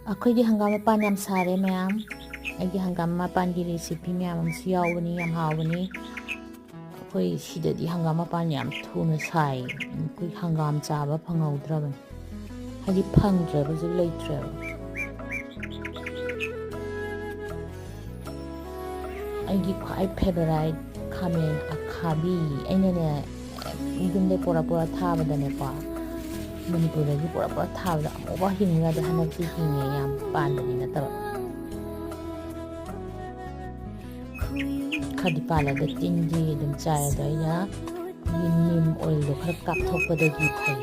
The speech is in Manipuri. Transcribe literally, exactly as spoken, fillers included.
ꯑꯩꯈꯣꯏꯒꯤ ꯍꯪꯒꯥꯝ ꯃꯄꯥꯟ ꯌꯥꯝ ꯁꯥꯔꯦ ꯃꯌꯥꯝ꯫ ꯑꯩꯒꯤ ꯍꯪꯒꯥꯝ ꯃꯄꯥꯟꯒꯤ recipe ꯃꯌꯥꯝ ꯑꯃꯁꯨ ꯌꯥꯎꯕꯅꯤ, ꯌꯥꯝ ꯍꯥꯎꯕꯅꯤ꯫ ꯑꯩꯈꯣꯏ ꯁꯤꯗꯗꯤ ꯍꯪꯒꯥꯝ ꯃꯄꯥꯟ ꯌꯥꯝ ꯊꯨꯅ ꯁꯥꯏ꯫ ꯑꯩꯈꯣꯏ ꯍꯪꯒꯥꯝ ꯆꯥꯕ ꯐꯪꯍꯧꯗ꯭ꯔꯕꯅꯤ, ꯍꯥꯏꯗꯤ ꯐꯪꯗ꯭ꯔꯦꯕ, ꯍꯧꯖꯤꯛ ꯂꯩꯇ꯭ꯔꯦꯕ꯫ ꯑꯩꯒꯤ ꯈ꯭ꯋꯥꯏ favourite ꯈꯥꯃꯦꯟ ꯑꯈꯥꯕꯤ, ꯑꯩꯅꯅꯦ ꯌꯨꯝꯗꯩ ꯄꯨꯔꯛ ꯄꯨꯔꯛ ꯊꯥꯕꯗꯅꯦꯀꯣ, ꯃꯅꯤꯄꯨꯔꯗꯒꯤ ꯄꯨꯔꯛ ꯄꯨꯔꯛ ꯊꯥꯕꯗ ꯑꯃꯨꯛꯐꯥꯎ ꯍꯤꯡꯉꯨ ꯌꯥꯗꯦ꯫ ꯍꯟꯗꯛꯇꯤ ꯍꯤꯡꯉꯦ, ꯌꯥꯝ ꯄꯥꯟꯕꯗꯤ ꯅꯠꯇꯕ꯫ ꯈꯔꯗꯤ ꯄꯥꯜꯂꯦ, ꯑꯗꯣ ꯇꯤꯟꯗꯤ ꯑꯗꯨꯝ ꯆꯥꯏ꯫ ꯑꯗꯣ ꯑꯩꯅ neem oilꯗꯣ ꯈꯔ ꯀꯥꯞꯊꯣꯛꯄꯗꯒꯤ ꯐꯩ꯫